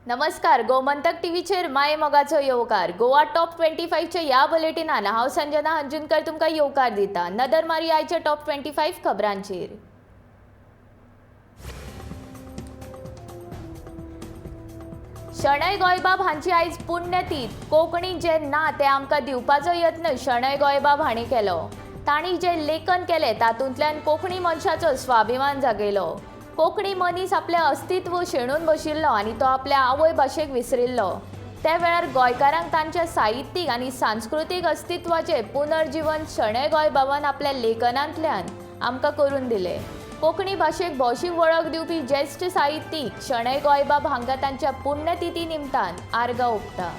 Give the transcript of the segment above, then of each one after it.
नमस्कार, गोमंतक टीव्हीचेर माये मोगाचो येवकार. गोवा टॉप 25च्या ह्या बुलेटिनान हांव संजना अंजुनकर तुमकां येवकार दिता. नदर मारी आयच्या टॉप 25 खबरांचेर. शणै गोंयबाब हांची आयज पुण्यतीथ. कोंकणी जे ना तें आमकां दिवपाचो यत्न शणै गोंयबाब हांणी केलो. तांणी जें लेखन केलें तातूंतल्यान कोंकणी मनशाचो स्वाभिमान जागयलो. कोंकणी मनीस आपलें अस्तित्व शेणून बशिल्लो आनी तो आपल्या आवय भाशेक विसरिल्लो. त्या वेळार गोंयकारांक तांच्या साहित्यीक आनी सांस्कृतीक अस्तित्वाचें पुनर्जिवन शणै गोंयबाबान आपल्या लेखनांतल्यान आमकां करून दिलें. कोंकणी भाशेक भौशीक वळख दिवपी ज्येश्ठ साहित्यीक शणै गोंयबाब हांकां तांच्या पुण्यतिथी निमतान आर्गां ओंपता.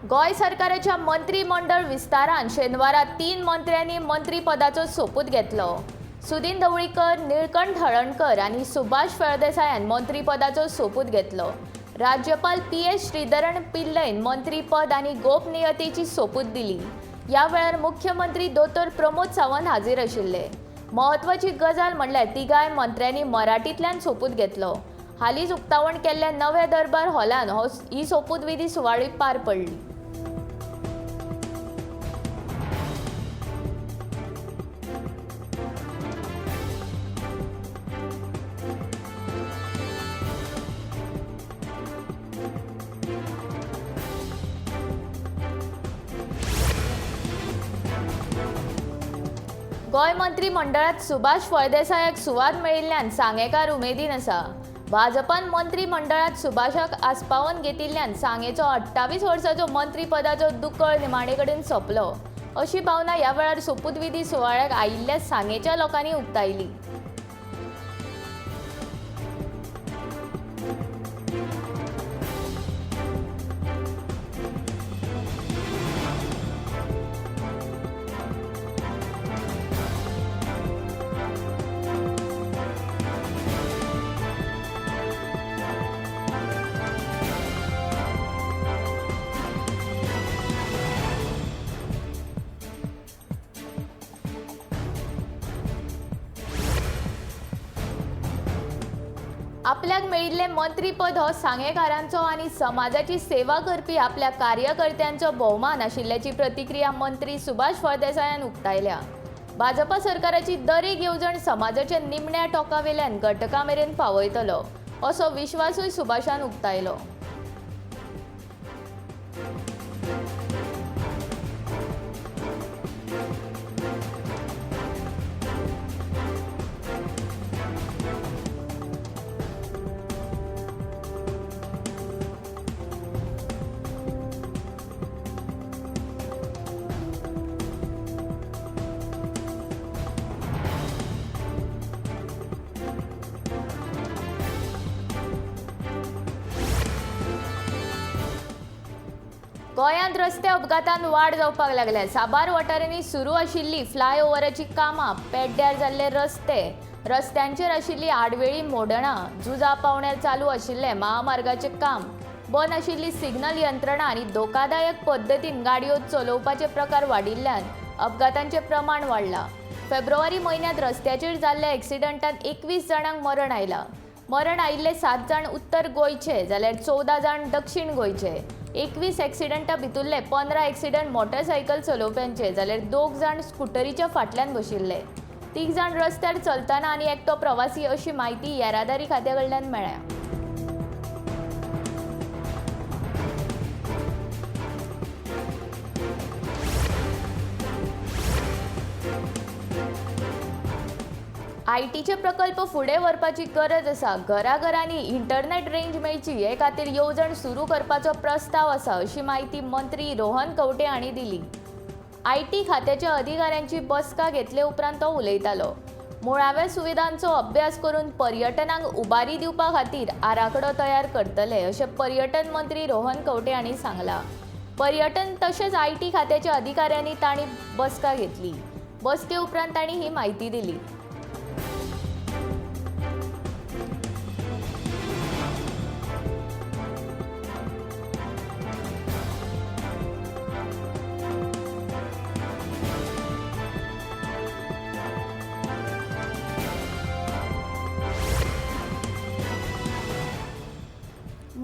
गोंय सरकाराच्या मंत्रीमंडळ विस्तारान शेनवारा 3 मंत्र्यांनी मंत्रीपदाचो सोपूत घेतलो. सुदिन ढवळीकर, निळकंठ हळर्णकर आनी सुभाष फळदेसायान मंत्रीपदाचो सोपूत घेतलो. राज्यपाल पी.एस. श्रीधरन पिल्लईन मंत्रीपद आनी गोपनीयतेची सोपूत दिली. ह्या वेळार मुख्यमंत्री दोतोर प्रमोद सावंत हाजीर आशिल्ले. म्हत्वाची गजाल म्हणल्यार तिगाय मंत्र्यांनी मराठींतल्यान सोपूत घेतलो. हालींच उक्तावण केल्ल्या नव्या दरबार हॉलान ही सोपूतविधी सुवाळी पार पडली. गोंय मंत्रीमंडळात सुभाष फळदेसायाक सुवात मेळिल्ल्यान सांगेकार उमेदीन आसा. भाजपान मंत्रीमंडळात सुभाषाक आस्पावन घेतिल्ल्यान सांगेचो 28 वर्सांचो मंत्रीपदाचो दुकळ निमाणे कडेन सोंपलो अशी भावना ह्या वेळार सोपूतविधी सुवाळ्याक आयिल्ल्या सांगेच्या लोकांनी उक्तायली. आपल्याक मेळिल्लें मंत्रीपद हो सांगेकारांचो आनी समाजाची सेवा करपी आपल्या कार्यकर्त्यांचो भोवमान आशिल्ल्याची प्रतिक्रिया मंत्री सुभाष फळदेसायान उक्तायल्या. भाजपा सरकाराची दरेक येवजण समाजाच्या निमण्या टोकावेल्यान घटकां मेरेन पावयतलो असो विश्वासूय सुभाषान उक्तायलो. गोंयांत रस्ते अपघातान वाड जावपाक लागल्या. साबार वाठारांनी सुरू आशिल्ली फ्लायओव्हराची कामां, पेड्ड्यार जाल्ले रस्ते, रस्त्यांचेर आशिल्ली आडवेळी मोडणां, झुजा पावण्यार चालू आशिल्ले महामार्गाचें काम, बंद आशिल्ली सिग्नल यंत्रणा आनी धोकादायक पद्दतीन गाडयो चलोवपाचे प्रकार वाडिल्ल्यान अपघातांचें प्रमाण वाडलां. फेब्रुवारी म्हयन्यांत रस्त्याचेर जाल्ल्या एक्सिडंटांत 21 जाणांक मरण आयलां. मरण आयिल्ले 7 जाण उत्तर गोंयचे जाल्यार 14 जाण दक्षीण गोंयचे. 21 एक्सिडंटा भितुल्ले 15 एक्सिडंट मोटरसायकल चलोवप्यांचे जाल्यार 2 जाण स्कुटरीच्या फाटल्यान बशिल्ले. 3 जाण रस्त्यार चलतना आनी एकटो प्रवासी अशी म्हायती येरादारी खात्या कडल्यान मेळ्ळ्या. आयटीचे प्रकल्प फुडें व्हरपाची गरज आसा. घराघरांनी इंटरनेट रेंज मेळची हे खातीर येवजण सुरू करपाचो प्रस्ताव आसा अशी म्हायती मंत्री रोहन खंवटे हांणी दिली. IT खात्याच्या अधिकाऱ्यांची बसका घेतले उपरांत तो उलयतालो. मुळाव्या सुविधांचो अभ्यास करून पर्यटनाक उबारी दिवपा खातीर आराखडो तयार करतले अशें पर्यटन मंत्री रोहन खंवटे हांणी सांगलां. पर्यटन तशेंच IT खात्याच्या अधिकाऱ्यांनी तांणी बसका घेतली. बसके उपरांत तांणी ही म्हायती दिली.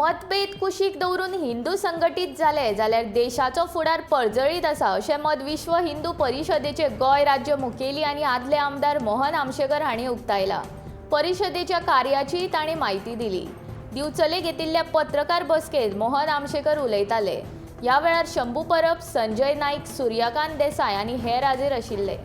मतभेद कुशीक दवरून हिंदू संघटीत जाले जाल्यार देशाचो फुडार पर्जळीत आसा अशें मत विश्व हिंदू परिशदेचे गोंय राज्य मुखेली आनी आदले आमदार मोहन आमशेकर हांणी उक्तायला. परिशदेच्या कार्याचीय तांणी म्हायती दिली. दिवचले घेतिल्ल्या पत्रकार बसकेत मोहन आमशेकर उलयताले. ह्या वेळार शंभू परब, संजय नाईक, सूर्यकांत देसाय आनी हेर हाजीर आशिल्ले.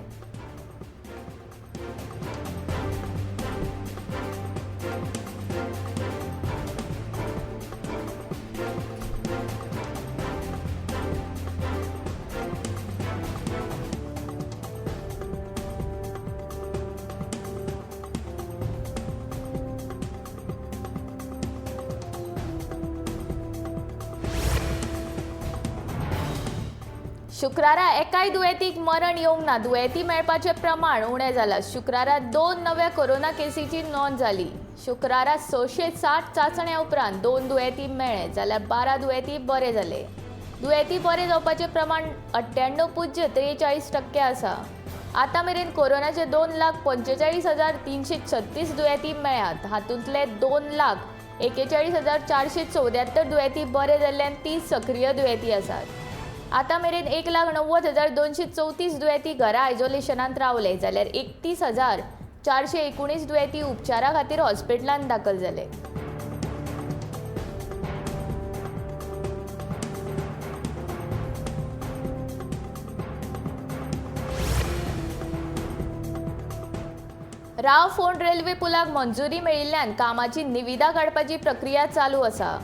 शुक्रारा एकाय दुयेंतीक मरण येवंक ना. दुयेंती मेळपाचें प्रमाण उणें जालां. शुक्रारा 2 नव्या कोरोना केसीची नोंद जाली. शुक्रारा 660 चांचण्या उपरांत 2 दुयेंती मेळ्ळे जाल्यार 12 दुयेंती बरे जाले. दुयेंती बरे जावपाचें प्रमाण 98.43% आसा. आतां मेरेन कोरोनाचे 2,45,336 दुयेंती मेळ्ळ्यात. हातूंतले 2,41,474 दुयेंती बरे जाल्ल्यान 30 सक्रीय दुयेंती आसात. आतां मेरेन 1,90,234 दुयेंती घरा आयसोलेशनांत रावले जाल्यार 31,419 दुयेंती उपचारा खातीर हॉस्पिटलांत दाखल जाले. राव फोंड रेल्वे पुलाक मंजुरी मेळिल्ल्यान कामाची निविदा काडपाची प्रक्रिया चालू आसा.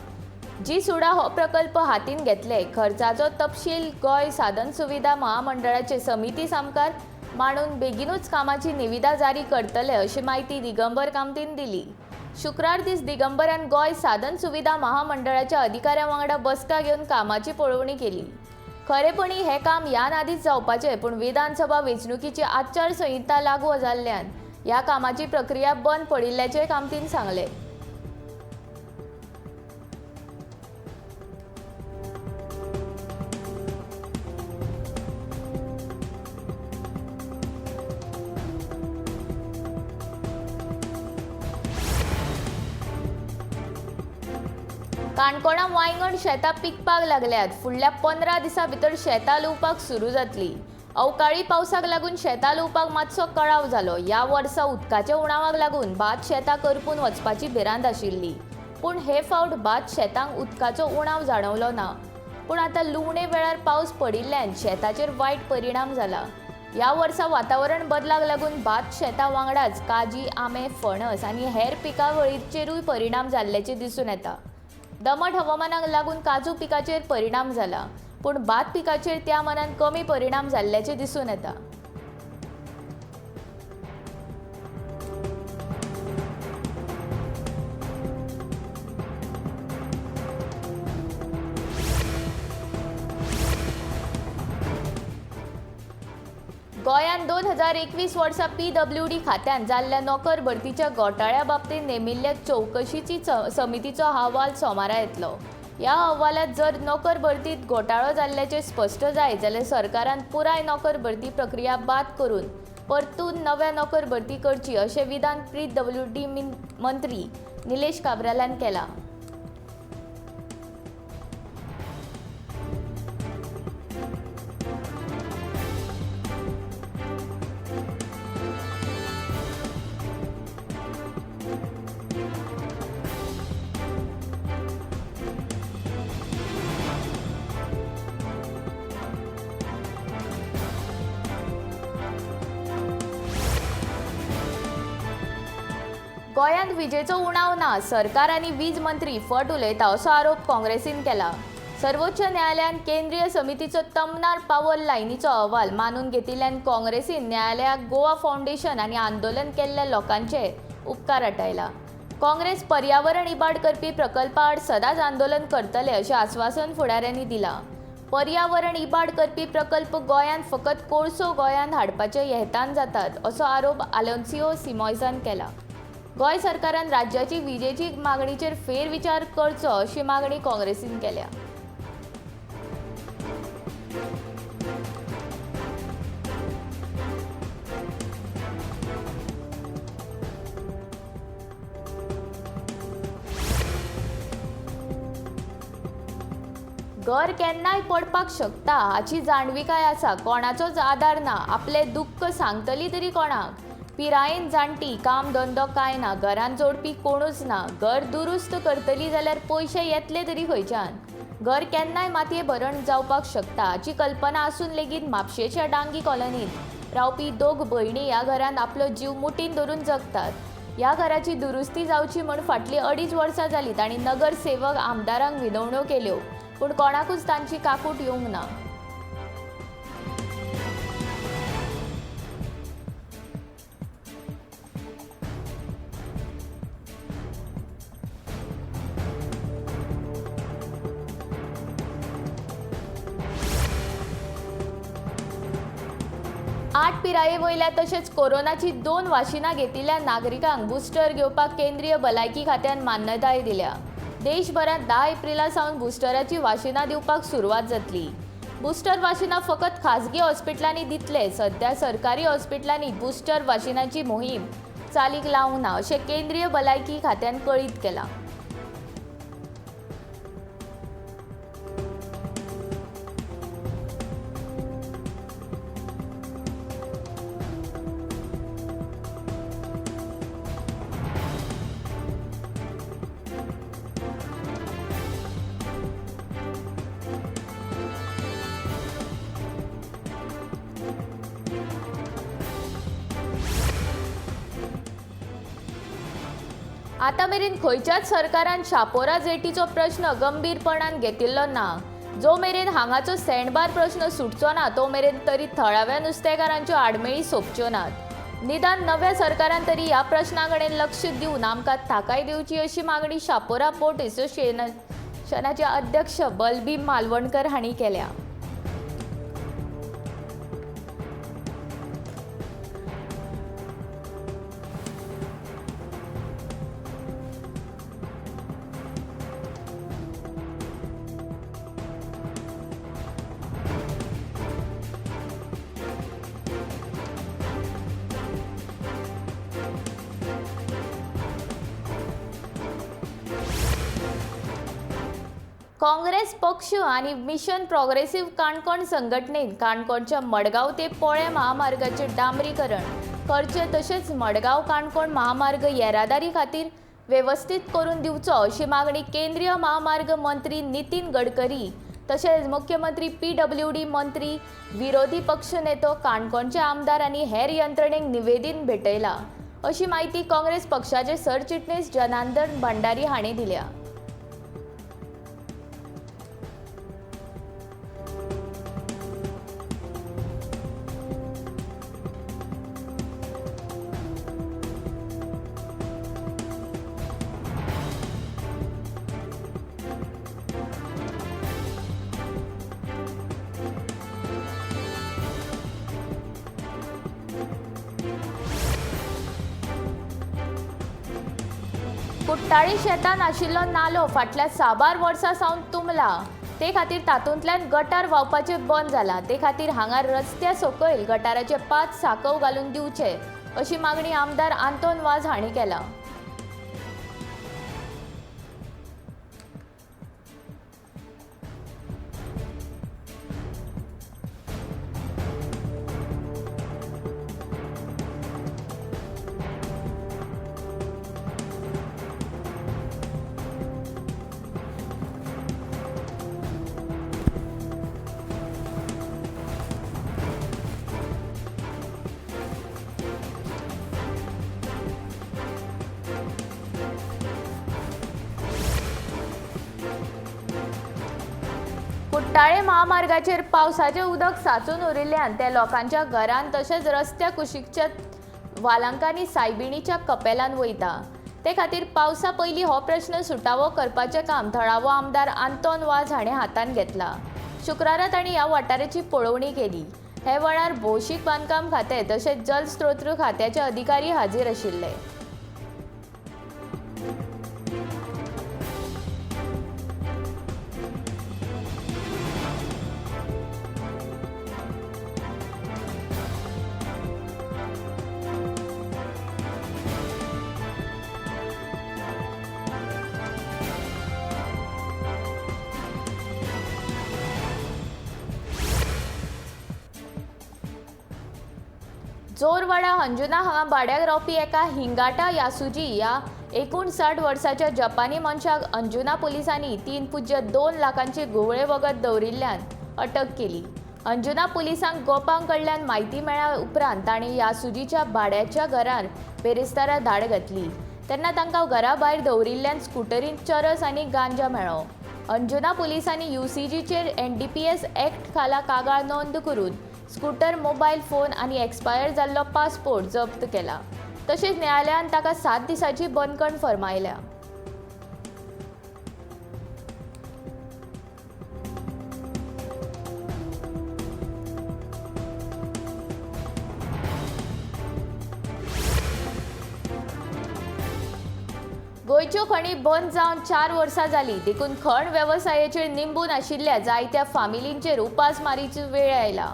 जी सुडा हो प्रकल्प हातीन घेतले. खर्चाचो तपशील गोंय साधन सुविधा महामंडळाचे समिती सामकार मांडून बेगीनूच कामाची निविदा जारी करतले अशी म्हायती दिगंबर कामतीन दिली. शुक्रार दीस दिगंबरान गोंय साधन सुविधा महामंडळाच्या अधिकाऱ्यां वांगडा बसका घेवन कामाची पळोवणी केली. खरेपणी हें काम ह्यान आदींच जावपाचें, पूण विधानसभा वेंचणुकीची आचारसंहिता लागू जाल्ल्यान ह्या कामाची प्रक्रिया बंद पडिल्ल्याचें कामतीन सांगलें. काणकोणा वांयगण शेतां पिकपाक लागल्यात. फुडल्या 15 दिसां भितर शेतां लुवपाक सुरू जातली. अवकाळी पावसाक लागून शेतां लुवपाक मातसो कळाव जालो. ह्या वर्सा उदकाच्या उणावाक लागून भात शेतां करपून वचपाची भिरांत आशिल्ली, पूण हे फावट भात शेतांक उदकाचो उणाव जाणवलो ना. पूण आतां लुवणे वेळार पावस पडिल्ल्यान शेताचेर वायट परिणाम जाला. ह्या वर्सा वातावरण बदलाक लागून भात शेतां वांगडाच काजी, आंबे, फणस आनी हेर पिकावळीचेरूय परिणाम जाल्ल्याचें दिसून येता. दमट हवामानाक लागून काजू पिकाचेर परिणाम जाला, पूण भात पिकाचेर त्या मानान कमी परिणाम जाल्ल्याचें दिसून येता. गोंयांत 2021 वर्सा PWD खात्यान जाल्ल्या नोकर भरतीच्या घोटाळ्या बाबतींत नेमिल्ल्या चवकशीची समितीचो अहवाल सोमारा येतलो. ह्या अहवालांत जर नोकर भरतीत घोटाळो जाल्ल्याचें स्पश्ट जायत जाल्यार सरकारान पुराय नोकर भरती प्रक्रिया बाद करून परतून नव्या नोकर भरती करची अशें विधान PWD मंत्री निलेश काब्रालान केलां. गोंयांत विजेचो उणाव ना, सरकार आनी वीज मंत्री फट उलयता असो आरोप काँग्रेसीन केला. सर्वोच्च न्यायालयान केंद्रीय समितीचो तमनार पावर लायनीचो अहवाल मानून घेतिल्ल्यान काँग्रेसीन न्यायालयाक गोवा फावंडेशन आनी आंदोलन केल्ल्या लोकांचे उपकार आटायला. काँग्रेस पर्यावरण इबाड करपी प्रकल्पा आड सदांच आंदोलन करतले अशें आस्वासन फुडाऱ्यांनी दिलां. पर्यावरण इबाड करपी प्रकल्प गोंयांत फकत कोळसो गोंयांत हाडपाचे हेतान जातात असो आरोप आलोन्सियो सिमॉयसान केला. गोंय सरकारान राज्याची विजेची मागणीचेर फेरविचार करचो अशी मागणी काँग्रेसीन केल्या. घर केन्नाय पडपाक शकता हाची जाणविकाय आसा. कोणाचोच आदार ना. आपलें दुख्ख सांगतली तरी कोणाक? पिरायेन जाणटी, काम धंदो कांय ना, घरान जोडपी कोणूच ना. घर दुरुस्त करतली जाल्यार पयशे येतले तरी खंयच्यान? घर केन्नाय मातये भरण जावपाक शकता हाची कल्पना आसून लेगीत म्हापशेच्या डांगी कॉलनींत रावपी दोग भयणी ह्या घरांत आपलो जीव मुठीन धरून जगतात. ह्या घराची दुरुस्ती जावची म्हूण फाटलीं 2.5 वर्सां जालीं तांणी नगरसेवक आमदारांक विनवण्यो केल्यो, पूण कोणाकूच तांची काकूट येवंक ना. आठ पिराये वयल्या तशेंच कोरोनाची 2 वाशिनां घेतिल्ल्या नागरिकांक बुस्टर घेवपाक केंद्रीय भलायकी खात्यान मान्यताय दिल्या. देशभरांत 10 एप्रिला सावन बुस्टराची वाशिनां दिवपाक सुरवात जातली. बुस्टर वाशिनां फकत खाजगी हॉस्पिटलांनी दितले. सध्या सरकारी हॉस्पिटलांनी बुस्टर वाशिनाची मोहीम चालीक लावंक ना अशें केंद्रीय भलायकी खात्यान कळीत केलां. आतां मेरेन खंयच्याच सरकारान शापोरा जेटीचो प्रश्न गंभीरपणान घेतिल्लो ना. जो मेरेन हांगाचो सँडबार प्रश्न सुटचो ना तो मेरेन तरी थळाव्या नुस्तेकारांच्यो आडमेळी सोंपच्यो नात. निदान नव्या सरकारान तरी ह्या प्रश्ना कडेन लक्ष दिवन आमकां थाकाय दिवची अशी मागणी शापोरा पोर्ट एसोसिएशनाचे अध्यक्ष बलभीम मालवणकर हांणी केल्या. काँग्रेस पक्ष आनी मिशन प्रोग्रेसिव्ह काणकोण संघटनेन काणकोणच्या मडगांव ते पोळे महामार्गाचें डांबरीकरण करचें तशेंच मडगांव काणकोण महामार्ग येरादारी खातीर वेवस्थीत करून दिवचो अशी मागणी केंद्रीय महामार्ग मंत्री नितीन गडकरी तशेंच मुख्यमंत्री PWD मंत्री, विरोधी पक्षनेतो, काणकोणचे आमदार आनी हेर यंत्रणेक निवेदन भेटयलां अशी म्हायती काँग्रेस पक्षाचे सरचिटणीस जनार्दन भंडारी हांणी दिल्या. कुट्टाळी शेतान आशिल्लो नालो फाटल्या साबार वर्सां सावन तुंबला. ते खातीर तातूंतल्यान गटार व्हांवपाचें बंद जालां. ते खातीर हांगा रस्त्या सकयल गटाराचे 5 सांकव घालून दिवचे अशी मागणी आमदार आंतोन वाज हांणी केला. कुट्टाळे महामार्गाचेर पावसाचें उदक साचून उरिल्ल्यान ते लोकांच्या घरांत तशेंच रस्त्या कुशीकच्या वालांकांनी सायबिणीच्या कपेलान वयता. ते खातीर पावसा पयलीं हो प्रश्न सुटावो करपाचें काम थळावो आमदार आंतोन वाज हाणें हातांत घेतला. शुक्रारा तांणी ह्या वाठाराची पळोवणी केली. हे वेळार भौशीक बांदकाम खातें तशेंच जलस्रोत खात्याचे अधिकारी हाजीर आशिल्ले. जोरवाडा अंजुना हांगा भाड्याक रावपी एका हिंगाटा यासुजी ह्या 59 वर्साच्या जपानी मनशाक अंजुना पुलिसांनी 3.02 लाखांची घुंवळे वखद दवरिल्ल्यान अटक केली. अंजुना पुलिसांक गोपां कडल्यान म्हायती मेळ्ळ्या उपरांत तांणी यासुजीच्या भाड्याच्या घरार बेरेस्तारा धाड घातली. तेन्ना तांकां घरा भायर दवरिल्ल्यान स्कुटरींत चरस आनी गांजा मेळ्ळो. अंजुना पुलिसांनी UCGचेर NDPS act खाला कागाळ नोंद करून स्कूटर, मोबायल फोन आनी एक्सपायर जाल्लो पासपोर्ट जप्त केला. तशेंच न्यायालयान ताका 7 दिसांची बंदखण फर्मायल्या. गोंयच्यो खणी बंद जावन 4 वर्सां जालीं देखून खण वेवसायाचेर निंबून आशिल्ल्या जायत्या फामिलींचेर उपासमारीची वेळ आयला.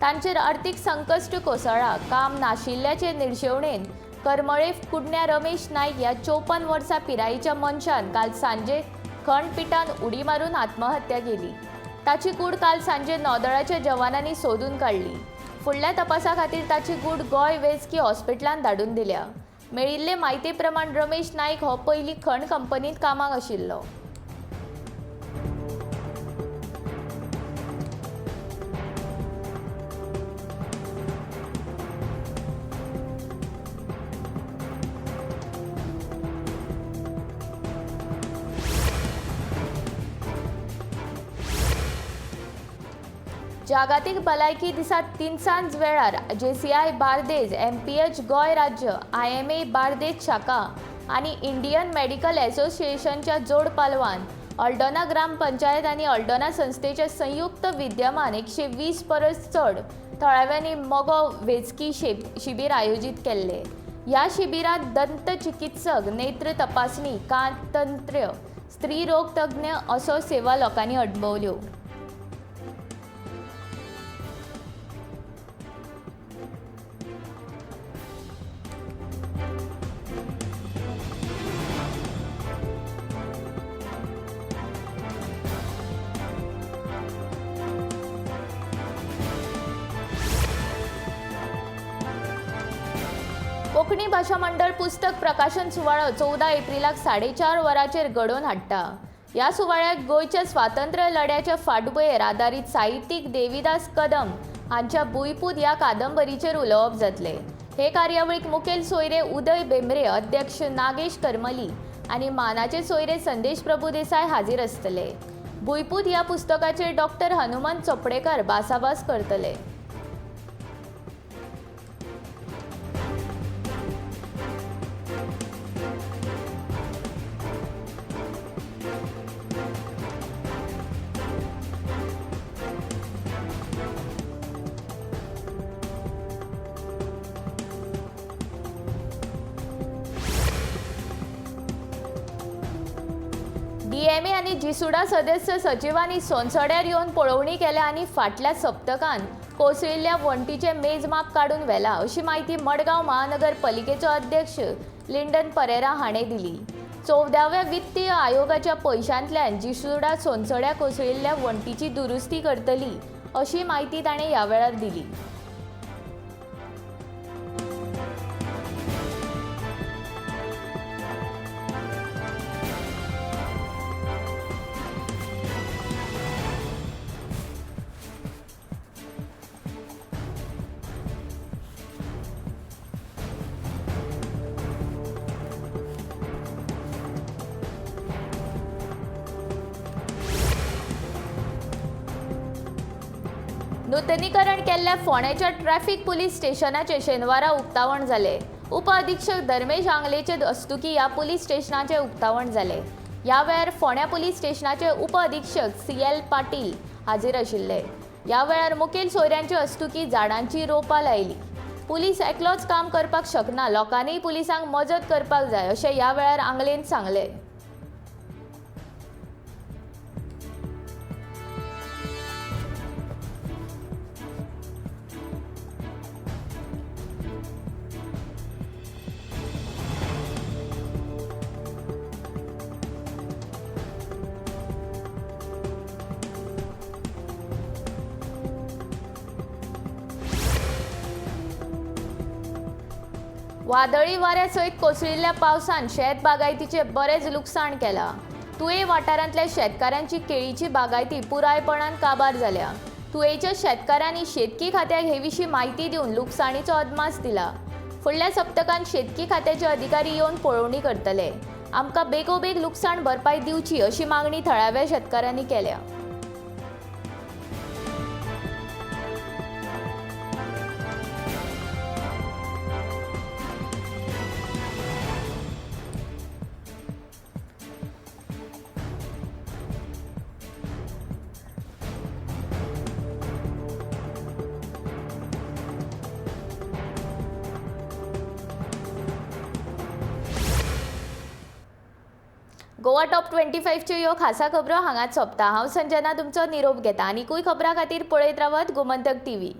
तांचेर अर्थीक संकश्ट कोसळ्ळां. काम नाशिल्ल्याचे निर्शेवणेन करमळे कुडण्या रमेश नायक ह्या 54 वर्सां पिरायेच्या मनशान काल सांजे खणपिठान उडी मारून आत्महत्या केली. ताची कूड काल सांजे नौदळाच्या जवानांनी सोदून काडली. फुडल्या तपासा खातीर ताची कूड गोंय वैजकी हॉस्पिटलांत धाडून दिल्या. मेळिल्ले म्हायती प्रमाण रमेश नायक हो पयलीं खण कंपनीत कामाक आशिल्लो. जागतीक भलायकी दिसा तिनसांज वेळार JCI Bardez, MPH Goa राज्य, IMA Bardez शाखा आनी इंडियन मेडिकल असोसिएशनच्या जोड पालवान अल्डोना ग्राम पंचायत आनी अल्डोना संस्थेच्या संयुक्त विद्यमान 120 परस चड थळाव्यांनी मगो वैजकी शिबीर आयोजीत केल्ले. ह्या शिबिरांत दंत चिकित्सक, नेत्र तपासणी, कान तंत्र, स्त्री रोग तज्ञ असो सेवा लोकांनी अणभवल्यो. कोंकणी भाशा मंडळ पुस्तक प्रकाशन सुवाळो 14 एप्रिलाक 4:30 वरांचेर घडोवन हाडटा. ह्या सुवाळ्याक गोंयच्या स्वातंत्र्य लढ्याच्या फाटभुंयेर आदारीत साहित्यीक देविदास कदम हांच्या भुंयपूत ह्या कादंबरीचेर उलोवप जातलें. हे कार्यावळीक मुखेल सोयरे उदय भेंब्रे, अध्यक्ष नागेश करमली आनी मानाचे सोयरे संदेश प्रभुदेसाय हाजीर आसतले. भुंयपूत ह्या पुस्तकाचेर डॉक्टर हनुमंत चोपडेकर भासाभास करतले. डीएमए आनी जिसुडा सदस्य सचिवांनी सोनसड्यार येवन पळोवणी केल्या आनी फाटल्या सप्तकान कोसळिल्ल्या वण्टीचें मेजमाप काडून व्हेला अशी म्हायती मडगांव महानगरपालिकेचो अध्यक्ष लिंडन परेरा हाणें दिली. 14व्या वित्तीय आयोगाच्या पयशांतल्यान जिसुडा सोनसड्या कोसळिल्ल्या वण्टीची दुरुस्ती करतली अशी म्हायती ताणें ह्या वेळार दिली. नूतनीकरण केल्ल्या फोंड्याच्या ट्रॅफिक पुलीस स्टेशनाचें शेनवारा उक्तावण जालें. उप अधीक्षक धर्मेश आंगलेचे हस्तुकीं ह्या पुलीस स्टेशनाचें उक्तावण जालें. ह्या वेळार फोंड्या पुलीस स्टेशनाचे उप अधीक्षक CL Patil हाजीर आशिल्ले. ह्या वेळार मुखेल सोयऱ्यांचे हस्तुकीं झाडांची रोपां लायली. पुलीस एकलोच काम करपाक शकना, लोकांनीय पुलिसांक मजत करपाक जाय अशें ह्या वेळार आंगलेन सांगलें. वादळी वाऱ्या सयत कोसळिल्ल्या पावसान शेत बागायतीचें बरेंच लुकसाण केलां. तुये वाठारांतल्या शेतकारांची केळीची बागायती पुरायपणान काबार जाल्या. तुयेच्या शेतकारांनी शेतकी खात्याक हे विशीं म्हायती दिवन लुकसाणीचो अदमास दिला. फुडल्या सप्तकांत शेतकी खात्याचे अधिकारी येवन पळोवणी करतले. आमकां बेगोबेग लुकसाण भरपाय दिवची अशी मागणी थळाव्या शेतकारांनी केल्या. गोवा टॉप 25च्यो ह्यो खासा खबरो हांगाच सोंपता. हांव संजना तुमचो निरोप घेता. आनिकूय खबरां खातीर पळयत रावात गोमंतक टीव्ही.